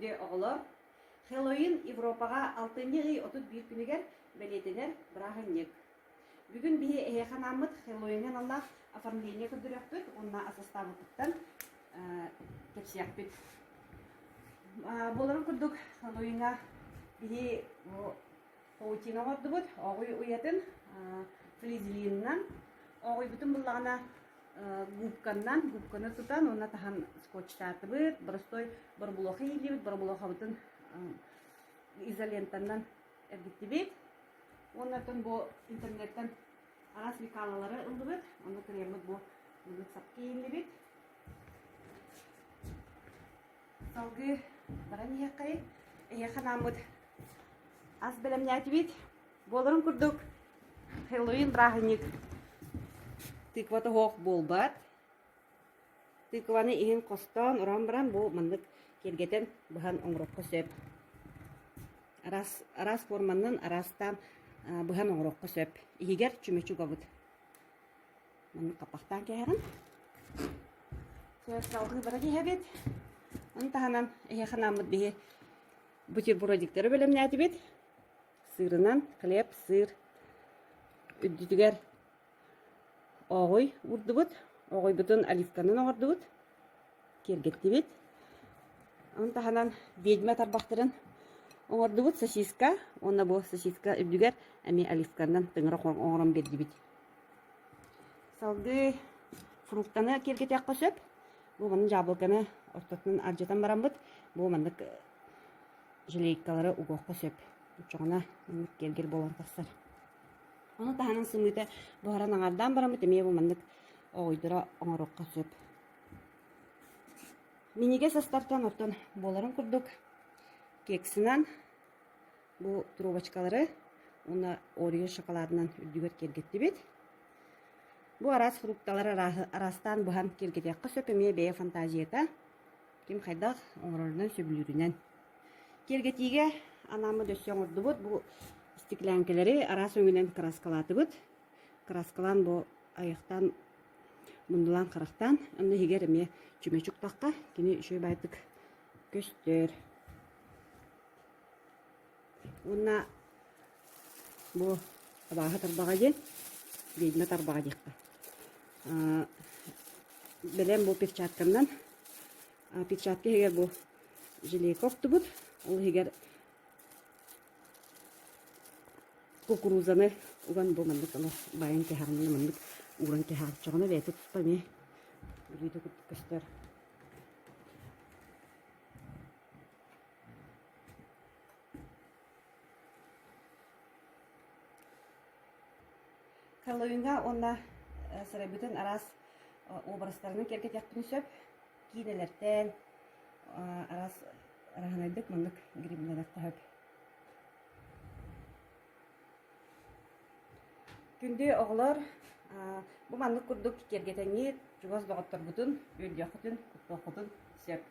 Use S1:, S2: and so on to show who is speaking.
S1: Күндү оҕолор, Хэллоуин Европаҕа алтынньы ый 31 күнүгэр бэлиэтэнэр бырааһынньык. Бүгүн биһи эһиэхэ анааммыт Хэллоуиҥҥа аналлаах оформление көрдөрүөхпүт уонна ас астаабыппыттан кэпсиэхпит. Буоларын курдук, Хэллоуиҥҥа биһи паутина оҥордубут, оҕуй уйатын флизелинынан, оҕуйбутун буллаҕына губканнан, губканы тутан уонна таһан скотчтаатыбыт, боростой боробулуоха иилибит, боробулуохабытын изолентаннан эргиттибит. Уонна оттон бу интернеттэн араас лекалалары ыллыбыт, онно кырыйаммыт бу маннык сапка ииллибит. Салгыы баран иһиэххэйин. Эһиэхэ анааммыт ас бэлэмнээтибит. Буоларын курдук, Хэллоуин бырааһынньык тыква тоһуох буолбат. Тыкваны иһин хостоон, уран баран бу маннык киэргэтэн быһан оҥоруохха сөп. Араас, араас форманнан араастаан быһан оҥоруохха сөп. Иһигэр чүмэчи угабыт. Маннык хаппахтаан кээһэҕин. Салгыы баран иһэбит. Ону таһынан эһиэхэ анааммыт биһи бутербродиктары бэлэмнээтибит. Сыырынан хлеб, сыр үрдүтүгэр ооҕуй уурдубут. Оҕуйбутун оливканан оҥордубут, киэргэттибит. Ону таһынан ведьма тарбахтарын оҥордубут сосиска уонна бу сосиска үрдүгэр эмиэ оливканан тыҥыра оҥорон биэрдибит. Салгыы фруктаны киэргэтиэххэ сөп. Бу манна дьаабылыканы ортотунан алдьатан бараммыт, бу маннык желейкалары угуохха сөп. Оччоҕуна маннык киэргэл буолан тахсар. Ону таһынан сымыыта буһаран аҥардаан бараммыт эмиэ бу маннык оҕуйдара оҥоруохха сөп. Минигэс астартан оттон буоларын курдук кексынан бу трубочкалары уонна Орео шоколадынан үрдүгэр киэргэттибит. Бу араас фрукталары араастаан быһан киэргэтиэххэ сөп эмиэ бэйэ фантазията ким хайдах оҥорорунан сөбүлүүрүнэн. Киэргэтиигэ анааммыт өссө оҥордубут. Бу стеклянкэлэри араас өҥүнэн кырааскалаатыбыт. Кырааскалаан бу айахтаан муннулаан харахтаан онно иһигэр эмиэ чүмэчи уктахха кини үчүгэй баайдык көстөр. Уонна бу абааһы тарбаҕа диэн, ведьма тарбаҕа диэххэ. Бэлэм бу перчатканнан перчатка иһигэр бу желейка охтубут, ол иһигэр кукурузаны уган бу маннык ылар баайан кэһэҕинэн маннык ууран кэһэҕиччэҕинэ бэйэтэ туспа эмиэ бүлүүдэ курдук көстөр. Хэллоуиҥҥа уонна сарайбытын араас уобарастарынан киэргэтиэхпин сөп. Киинэлэртэн араас араһынайдык маннык гримнэниэххэ сөп. Күндү оҕолор, бу маннык курдук киэргэтэҥҥит чугас доҕотторгутун үөрдүөххүтүн, куттуоххутун сөп.